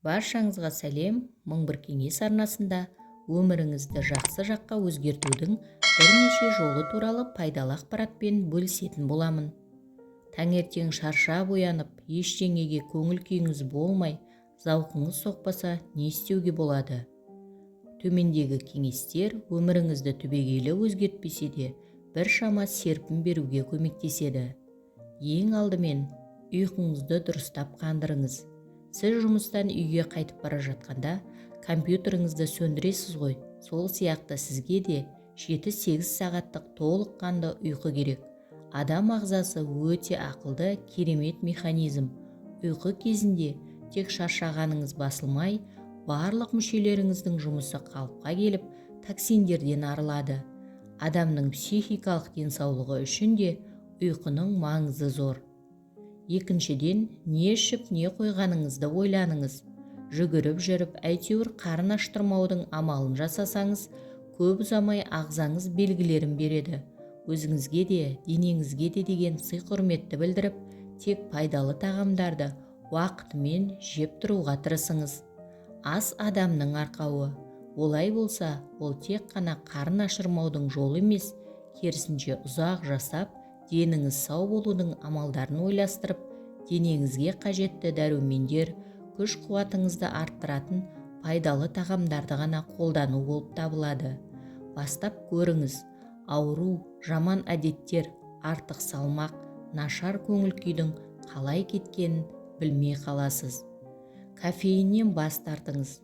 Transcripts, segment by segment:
Баршаңызға сәлем! 1001 кеңес арнасында өміріңізді жақсы жаққа өзгертудің бірнеше жолы туралы пайдалы ақпаратпен бөлісетін боламын. Таңертең шаршап оянып, ештеңеге көңіл күйіңіз болмай, зауқыңыз соқпаса, не істеуге болады? Төмендегі кеңестер өміріңізді түбегейлі өзгертпесе де, біршама серпін беруге көмектеседі. Ең алдымен ұйқыңызды дұрыстап қандырыңыз. Сіз жұмыстан үйге қайтып бара жатқанда компьютеріңізді сөндіресіз ғой, сол сияқты сізге де 7-8 сағаттық толыққанды ұйқы керек. Адам ағзасы өте ақылды, керемет механизм. Ұйқы кезінде тек шаршағаныңыз басылмай, барлық мүшелеріңіздің жұмысы қалыпқа келіп, токсиндерден арылады. Адамның психикалық денсаулығы үшін де ұйқының маңызы зор. Екіншіден, не ішіп, не қойғаныңызды ойланыңыз. Жүгіріп жүріп, әйтеуір қарын аштырмаудың амалын жасасаңыз, көп ұзамай ағзаңыз белгілерін береді. Өзіңізге де, денеңізге де деген сый-құрметті білдіріп, тек пайдалы тағамдарды уақытымен жеп тұруға тырысыңыз. Ас – адамның арқауы. Олай болса, ол тек қана қарын ашырмаудың жолы емес, керісінше, ұзақ жасап, деніңіз сау болудың амалдарын ойластырып, денеңізге қажетті дәрумендер, күш қуатыңызды арттыратын пайдалы тағамдарды ғана қолдану болып табылады. Бастап көріңіз. Ауру, жаман әдеттер, артық салмақ, нашар көңіл күйдің қалай кеткенін білмей қаласыз. Кофеиннен бас тартыңыз.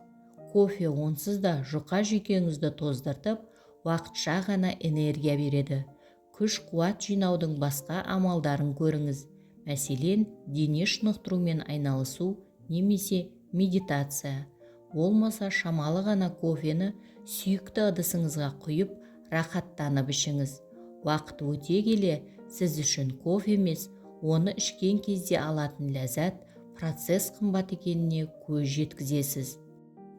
Кофе онсыз да жұқа жүйкеңізді тоздыртып, уақытша ғана энергия береді. Күш қуат жинаудың басқа амалдарын көріңіз. Мәселен, дене шынықтырумен айналысу немесе медитация. Болмаса шамалы ғана кофені сүйікті ыдысыңызға құйып, рахаттанып ішіңіз. Уақыт өте келе сіз үшін кофе емес, оны ішкен кезде алатын ләззат, процесс қымбат екеніне көз жеткізесіз.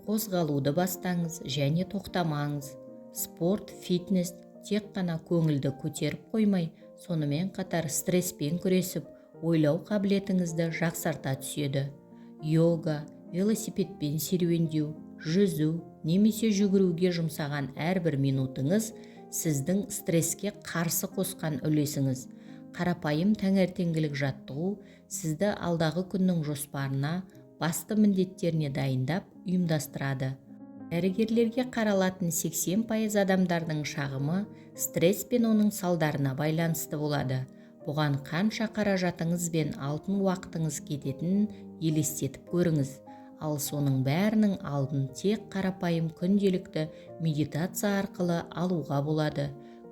Қозғалуды бастаңыз және тоқтамаңыз. Спорт, фитнес тек қана көңілді көтеріп қоймай, сонымен қатар стресспен күресіп, ойлау қабілетіңізді жақсарта түседі. Йога, велосипедпен серуендеу, жүзу немесе жүгіруге жұмсаған әрбір минутыңыз – сіздің стресске қарсы қосқан үлесіңіз. Қарапайым таңертеңгілік жаттығу сізді алдағы күннің жоспарына, басты міндеттеріне дайындап, ұйымдастырады. Дәрігерлерге қаралатын 80% адамдардың шағымы стресс пен оның салдарына байланысты болады. Бұған қанша қаражатыңыз бен алтын уақытыңыз кететінін елестетіп көріңіз. Ал соның бәрінің алдын тек қарапайым күнделікті медитация арқылы алуға болады.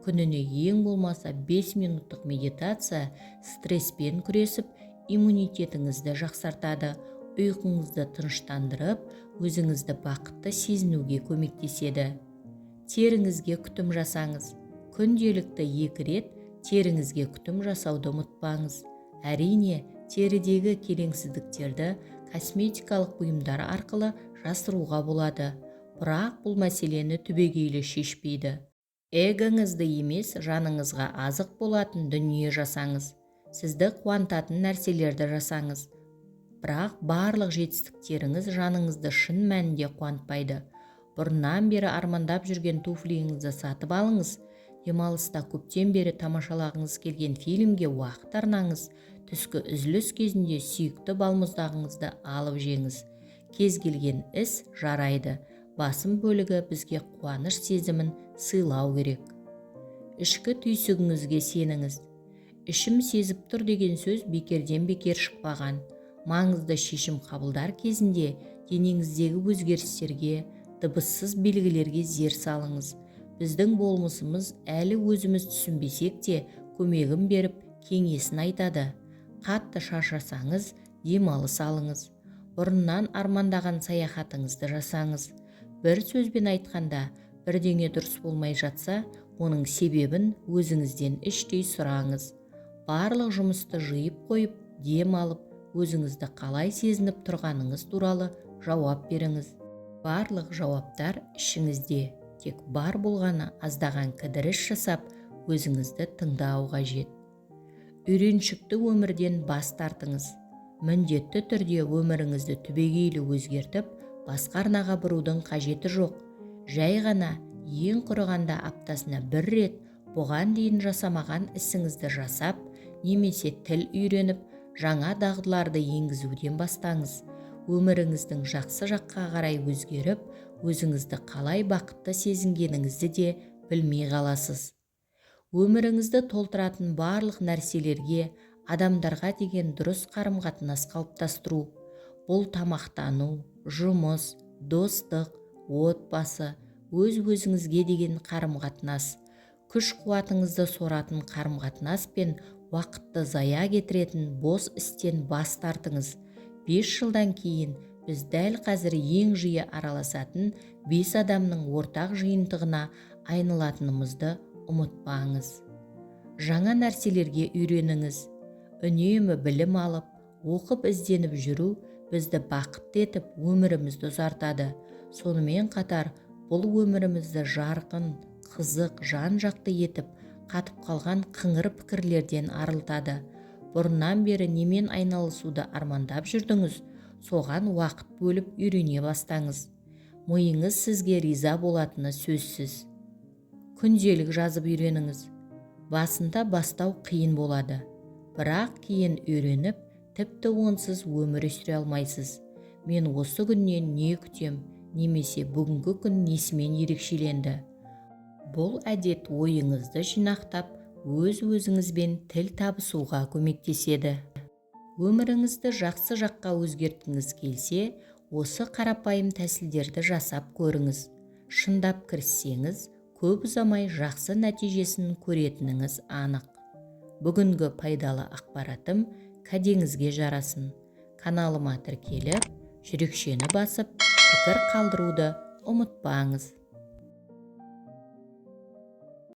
Күніне ең болмаса 5 минуттық медитация стресспен күресіп, иммунитетіңізді жақсартады, ұйқыңызды тыныштандырып, өзіңізді бақытты сезінуге көмектеседі. Теріңізге күтім жасаңыз. Күнделікті екі рет теріңізге күтім жасауды ұмытпаңыз. Әрине, терідегі келеңсіздіктерді косметикалық бұйымдар арқылы жасыруға болады, бірақ бұл мәселені түбегейлі шешпейді. Эгоңызды емес, жаныңызға азық болатын дүние жасаңыз. Сізді қуантатын нәрселерді жасаңыз. Бірақ барлық жетістіктеріңіз жаныңызды шын мәнінде қуантпайды. Бұрыннан бері армандап жүрген туфлиіңізді сатып алыңыз, демалыста көптен бері тамашалағыңыз келген фильмге уақыт арнаңыз, түскі үзіліс кезінде сүйікті балмұздағыңызды алып жеңіз. Кез келген іс жарайды. Басым бөлігі бізге қуаныш сезімін сыйлау керек. Ішкі түйсігіңізге сеніңіз. «Ішім сезіп тұр» деген сөз бекерден бекер шықпаған. Маңызды шешім қабылдар кезінде денеңіздегі өзгерістерге, дыбыссыз белгілерге зер салыңыз. Біздің болмысымыз әлі өзіміз түсінбесек те, көмегін беріп, кеңесін айтады. Қатты шаршасаңыз, демалыс алыңыз. Бұрыннан армандаған саяхатыңызды жасаңыз. Бір сөзбен айтқанда, бірдеңе дұрыс болмай жатса, оның себебін өзіңізден іштей сұраңыз. Барлық жұмысты жиып қойып, дем алып, өзіңізді қалай сезініп тұрғаныңыз туралы жауап беріңіз. Барлық жауаптар ішіңізде. Тек бар болғаны аздаған кідіріс жасап, өзіңізді тыңдау қажет. Үйреншікті өмірден бас тартыңыз. Міндетті түрде өміріңізді түбегейлі өзгертіп, басқа арнаға бұрудың қажеті жоқ. Жай ғана ең құрығанда аптасына бір рет бұған дейін жасамаған ісіңізді жасап немесе тіл үйреніп, жаңа дағдыларды енгізуден бастаңыз. Өміріңіздің жақсы жаққа қарай өзгеріп, өзіңізді қалай бақытты сезінгеніңізді де білмей қаласыз. Өміріңізді толтыратын барлық нәрселерге, адамдарға деген дұрыс қарым-қатынас қалыптастыру. Бұл тамақтану, жұмыс, достық, отбасы, өз-өзіңізге деген қарым-қатынас, күш-қуатыңызды соратын қарым-қатынас пен уақытты зая кетіретін бос істен бас тартыңыз. 5 жылдан кейін біз дәл қазір ең жиі араласатын 5 адамның ортақ жиынтығына айналатынымызды ұмытпаңыз. Жаңа нәрселерге үйреніңіз. Үнемі білім алып, оқып ізденіп жүру бізді бақытты етіп, өмірімізді ұзартады. Сонымен қатар бұл өмірімізді жарқын, қызық, жан-жақты етіп, қатып қалған қыңыр пікірлерден арылтады. Бұрыннан бері немен айналысуды армандап жүрдіңіз, соған уақыт бөліп үйрене бастаңыз. Миыңыз сізге риза болатыны сөзсіз. Күнделік жазып үйреніңіз. Басында бастау қиын болады, бірақ кейін үйреніп, тіпті онсыз өмір сүре алмайсыз. Мен осы күннен не күтем, немесе бүгінгі күн несімен ерекшеленді? Бұл әдет ойыңызды жинақтап, өз-өзіңізбен тіл табысуға көмектеседі. Өміріңізді жақсы жаққа өзгерткіңіз келсе, осы қарапайым тәсілдерді жасап көріңіз. Шындап кіріссеңіз, көп ұзамай жақсы нәтижесін көретініңіз анық. Бүгінгі пайдалы ақпаратым кәдеңізге жарасын. Каналыма тіркеліп, жүрекшені басып, пікір қалдыруды ұмытпаңыз.